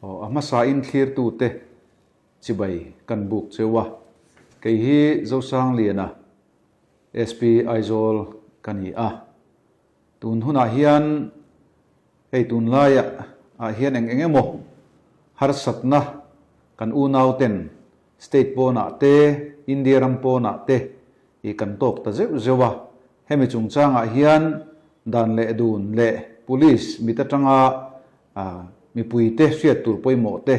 Aw, a hmasain thlirtute chibai kan buk cheu a. Kei hi Zosangliana, SP Aizawl ka ni a. Tun hunah hian hei tunlaiah ah hian eng eng emaw harsatna kan unauten state pawnah te, India ram pawnah te i kan tawk ta zeuh zeuh a. Hemi chungchangah hian dan leh dun leh police mit atanga mipuite hriat tur pawimawh te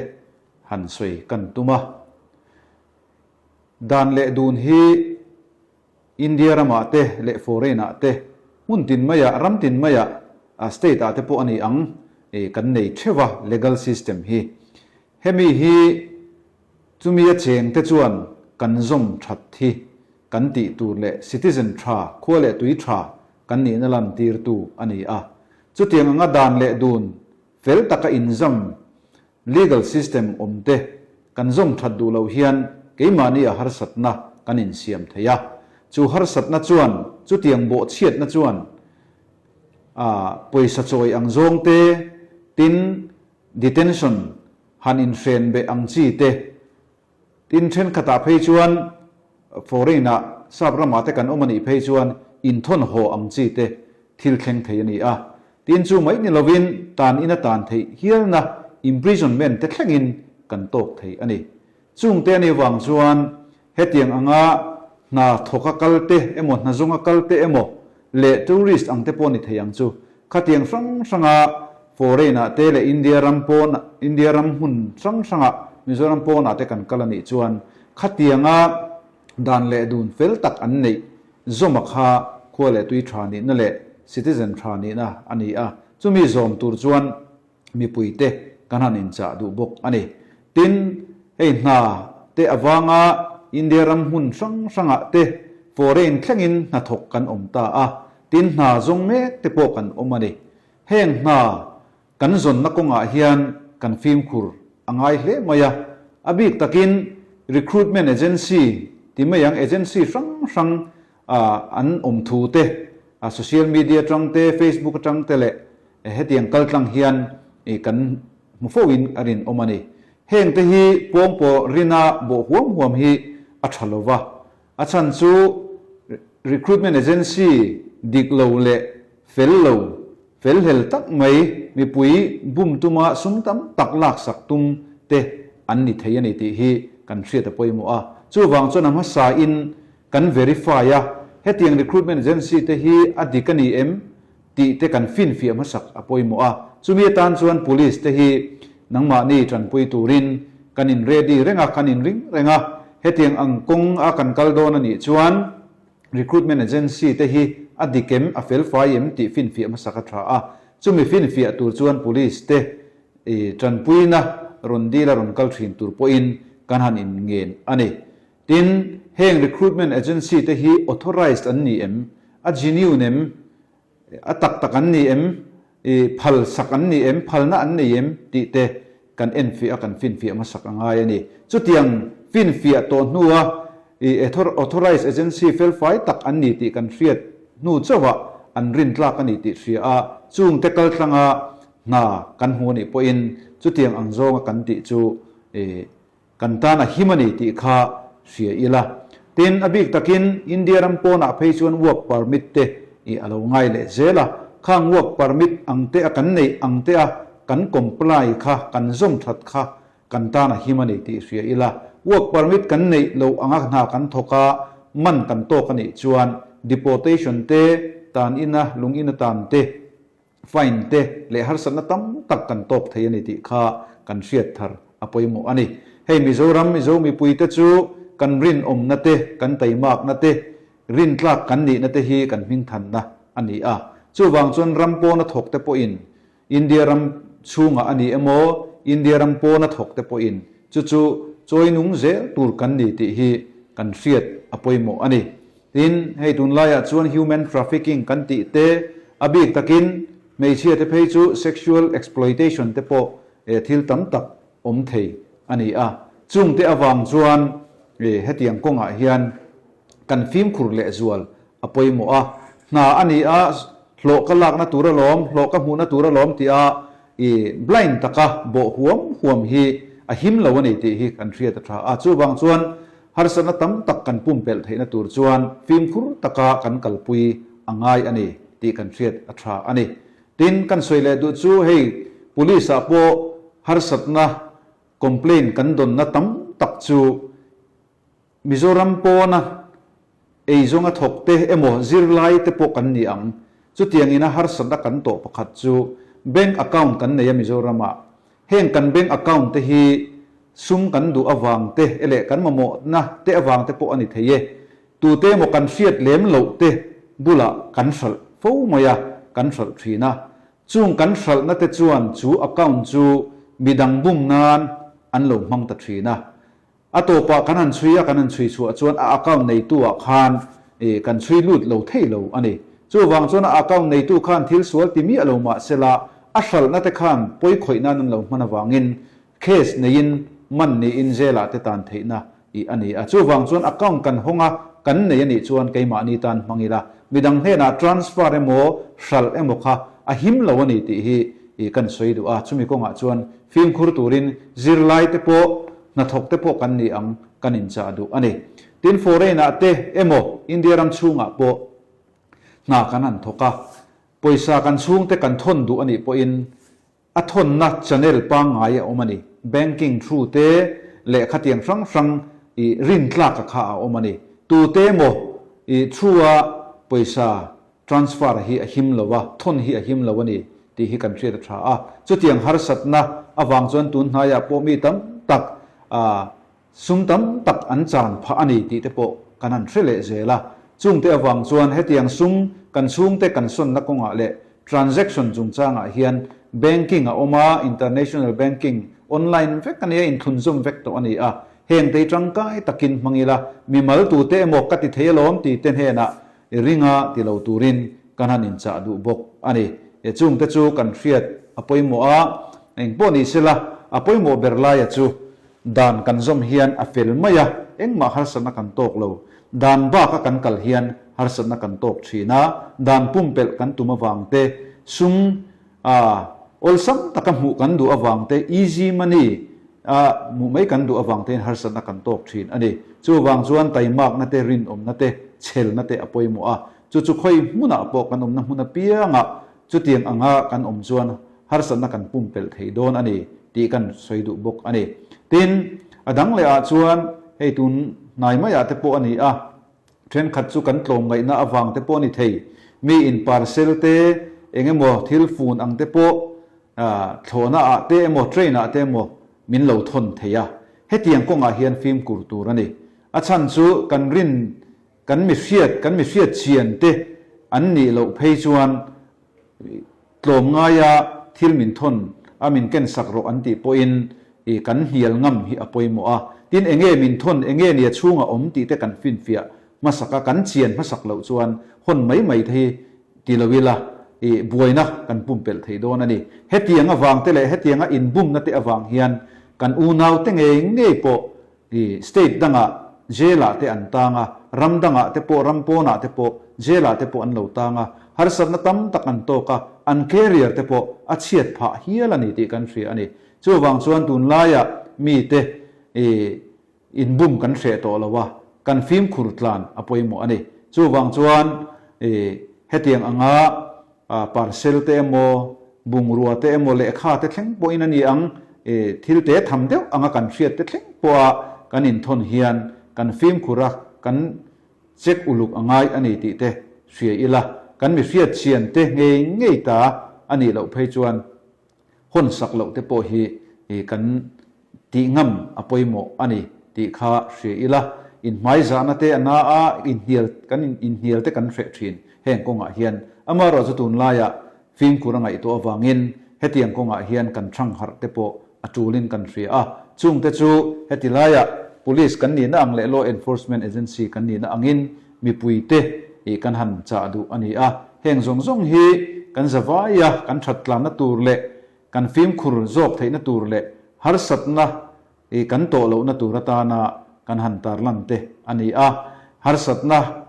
han sawi kan tum a. Dan leh dun hi India ramah te leh foreign ah te hmun tin maiah ram tin maiah state ah te pawh a ni ang kan nei theuh a legal system hi. Hemi hi chumi a cheng te chuan kan zawm that hi kan tih tur leh citizen tha, khua leh tui tha kan nihna lantirtu a ni a. Chutiang anga dan leh dun fel taka inzam legal system awmte kan zawm that duh loh hian keimahni a harsatna kan insiam thei a. Chu harsatna chuan, chutiang bawhchhiatna chuan a pawisa chawi ang zawngte, tin detention han inhren beh ang chi te, Tin, thenkhatah phei chuan foreign-ah sap ramah te kan awm a nih phei chuan inthawn haw ang chi te thil thleng thei a ni a. Tin, chu mai ni lovin tan ina tan theih hialna imprisonment te thlengin kan tawk thei a ni. Chungte a nih vang chuan hetiang anga hna thawka kal te emaw hna zawnga kal te emaw leh tourist ang te pawh ni thei ang chu Khatiang hrang hranga foreign-ah te leh India ram pawn, India ram hmun hrang hrangah Mizoram pawnah te kan kal a nih chuan khatianga dan leh dun fel tak an neih zawma kha khua leh tui tha nihna leh citizen tha nihna a ni a, chumi zawm tur chuan mipuite kan han inchah duh bawk a ni. Tin, hei hna te avanga India ram hmun hrang hrangah te foreign thlengin hnathawk kan awm ta a, tin hna zawng mek te pawh kan awm a ni. Heng hna kan zawnna kawngah hian kan fimkhur a ngai hle mai a, a bik takin recruitment agency ti mai ang agency hrang hrang an awm thu te social media atang te, Facebook atang te leh Hetiang kaltlang hian kan hmu fo in a rinawm a ni. Heng te hi pawngpaw rina bawh huam huam hi a tha lo va, a chhan chu recruitment agency dik lo leh fel lo, fel hlel tak mai mipui bum tuma sum tam tak laksak tum te an ni thei a ni tih hi kan hriat a pawimawh a. Chuvang chuan a hmasa in kan verify a, hetiang recruitment agency te hi a dik a ni em tih te kan finfiah hmasak a pawimawh a, chumi atan chuan Police te hi nangmahni tanpui turin kan in ready reng a, kan in ring reng a, hetiang ang kawng a kan kal dawn a nih chuan recruitment agency te hi a dik em, a felfai em tih finfiah hmasak a tha a, chumi finfiah tur chuan Police te tanpuina rawn dil a rawn kal thin tur pawhin kan han in ngen a ni. Tin, heng recruitment agency te hi authorized an ni em? A genuine em? A tak tak an ni em? I phal sak an ni em? Phalna an nei em? Tih te kan enfiah a, kan finfiah hmasak a ngai a ni. Chutiang finfiah tawh hnua i authorized agency felfai tak an ni tih kan hriat hnu chauhah an rintlak a ni tih hria a, chungte kaltlanga hna kan hmu a nih pawhin chutiang ang zawnga kan tih chu i Kan tan a him a ni tih kha hria ila. Tin, a bik takin India ram pawnah phei chuan work permit te i a lo ngai leh zel a. Khang work permit ang te a kan neih ang te a kan comply kha, kan zawm that kha kan tan a him a ni tih hria ila. Work permit kan neih loh anga hna kan thawk a, man kan tawk a nih chuan deportation te, tan ina, lung ina tan te, Fine te leh harsatna tam tak kan tawk thei a ni tih kha kan hriat thar a pawimawh a ni. Hei Mizoram Mizo mipuite chu kan rinawmna te, kan taimakna te, rintlak kan nihna te hi kan hmingthanna a ni a. Chuvang chuan ram pawna thawk te pawhin India ram chhungah a ni emaw, India ram pawna thawk te pawhin chu chu chawi nung zel tur kan ni tih hi kan hriat a pawimawh a ni. Tin, hei tunlaiah chuan human trafficking kan tih te, a bik takin hmeichhia te phei chu sexual exploitation te pawh thil tam tak awm thei a ni a. Chungte avang chuan hetiang kawngah hian kan fimkhur lehzual a pawimawh a. Hna a ni a, hlawh ka lakna tur alawm, hlawh ka hmuhna tur alawm tia. I blind taka bawh huam huam hi a him lo a ni tih hi kan hriat a tha a. Chuvang chuan harsatna tam tak kan pumpelh theihna tur chuan fimkhur taka kan kalpui a ngai a ni tih kan hriat a tha a ni. Tin, kan sawi leh duh chu hei Police ah pawh harsatna complaint kan dawnna tam tak chu Mizoram pawna eizawnga thawk te emaw zirlai te pawh kan ni ang. Chutiang ina harsatna kan tawh pakhat chu bank account kan nei a Mizoramah. Heng kan bank account te hi sum kan duh avang te leh kan mamawhna te avang te pawh a ni thei e. Tute emaw kan hriat lem loh te bulah kan hralh fo mai a, kan hralh thin a. Chung kan hralhna te chuan chu account chu midang bum nan an lo hmang ta thin a. A tawpah kan han chhui a, kan han chhui chhuah chuan a account neitu ah khan kan chhui lut lo thei lo a ni. Chuvang chuan a account neitu khan thil sual ti miah lo mah sela, a hralhna te khan pawi khawih nan an lo hman avangin case neiin man niin jail ah te tan theihna i a ni a. Chuvang chuan account kan hawng a, kan nei a nih chuan keimahni tan hmang ila, midang hnenah transfer emaw hralh emaw kha a him lo a ni tih hi kan sawi duh a. Chumi kawngah chuan fimkhur turin zirlai te pawh hnathawk te pawh kan ni ang kan inchah duh a ni. Tin, foreign ah te emaw India ram chhungah pawh hna kan han thawk a, pawisa kan chhungte kan thawn duh a nih pawhin a thawnna channel pangngai a awm a ni. Banking through te leh khatiang hrang hrang i rintlak a kha a awm a ni. Tute emaw i through a pawisa Transfer hi a him lo a, thawn hi a him lo a ni tih hi kan hriat a tha a. Chutiang harsatna avang chuan tun hnaiah pawh mi tam tak sum tam tak an chan phah a ni tih te pawh kan han hre leh zel a. Chungte avang chuan hetiang sum kan chhungte kan sawnna kawngah leh transaction chungchangah hian banking a awm a, international banking online vek a nia, inthlunzawm vek tawh a ni a. Hengte hi tangkai takin hmang ila, mimal tute emaw ka ti thei alawm tih te hnenah I ringa ti lo turin kan han inchah duh bawk a ni. E chungte chu kan hriat a pawimawh a, engpawh ni sela a pawimawh ber laia chu dan kan zawm hian a fel mai a, engmah harsatna kan tawk lo. Dan baka kan kal hian harsatna kan tawk thin a, dan pumpelh kan tum avang te, sum a awlsam taka hmuh kan duh avang te, easy money, A hmuh mai kan duh avang tein harsatna kan tawk thin a ni. Chuvang chuan taimakna te, rinawmna te, chhelna te a pawimawh a. Chu chu khawi hmunah pawh kan awmna hmun apiangah chutiang anga kan awm chuan harsatna kan pumpelh thei dawn a ni tih kan sawi duh bawk a ni. Tin, a dang leh ah chuan hei tun hnai maiah te pawh a ni a, thenkhat chu kan tlawmngaihna avang te pawh a ni thei. Mi in parcel te, eng emaw thil fun ang te pawh Thlawhna ah te emaw train ah te emaw min lo thawn thei a, hetiang kawngah hian fimkur tur a ni. A chhan chu kan rin, kan mi hriat, kan mi hriat chian te an nih loh phei chuan tlawm ngaia thil min thawn a min ken sak rawh an tih pawhin i kan hnial ngam hi a pawimawh a. Tin enge min thawn, enge nia chhungah awm tih te kan finfiah hmasak a, kan chian hmasak loh chuan hawn mai mai te hi Ti lo ila, i buaina kan pumpelh thei dawn a ni. Hetiang avang te leh hetianga inbumna te avang hian kan unaute ngei ngei pawh i state dangah jail ah te an tang a, ram dangah te pawh, ram pawnah te pawh jail ah te pawh an lo tang a, harsatna tam tak an tawk a, an career te pawh a chhiat phah hial a ni tih kan hria a ni. Chuvang chuan tunlaiah mite i Inbum kan hreh tawh lo a, kan fimkhur tlan a pawimawh a ni. Chuvang chuan hetiang anga parcel te emaw, bungrua te emaw, lehkha te thleng pawhin a ni ang, thil te tham deuh anga kan hriat te thleng pawha kan inthawn hian kan fimkhur a, kan check uluk a ngai a ni tih te hria ila, kan mi hriat chian te ngei ngei ta a nih loh phei chuan hawn sak loh te pawh hi kan tih ngam a pawimawh a ni tih kha hria ila, inhmaizahna te a na a, inhnial kan inhnial te kan hreh thin heng kawngah hian. Amaherawhchu chu tunlaiah fimkhur a ngaihtuah avangin hetiang kawngah hian kan thangharh te pawh a tulin kan hria a, chungte chu heti laiah Police kan nihna ang leh Law Enforcement Agency kan nihna angin mipuite ih kan han chah duh a ni a, heng zawng zawng hi kan zavai a, kan that tlanna tur leh kan fimkhur zawk theihna tur leh harsatna ih kan tawh lohna tur atana kan han tarlan te a ni a, harsatna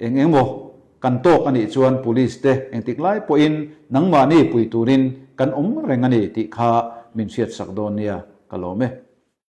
eng eng emaw kan tawk a nih chuan Police te engtik lai pawhin nangmahni pui turin. kan awm reng a ni tih kha min hriatsak dawn nia ka lawm e.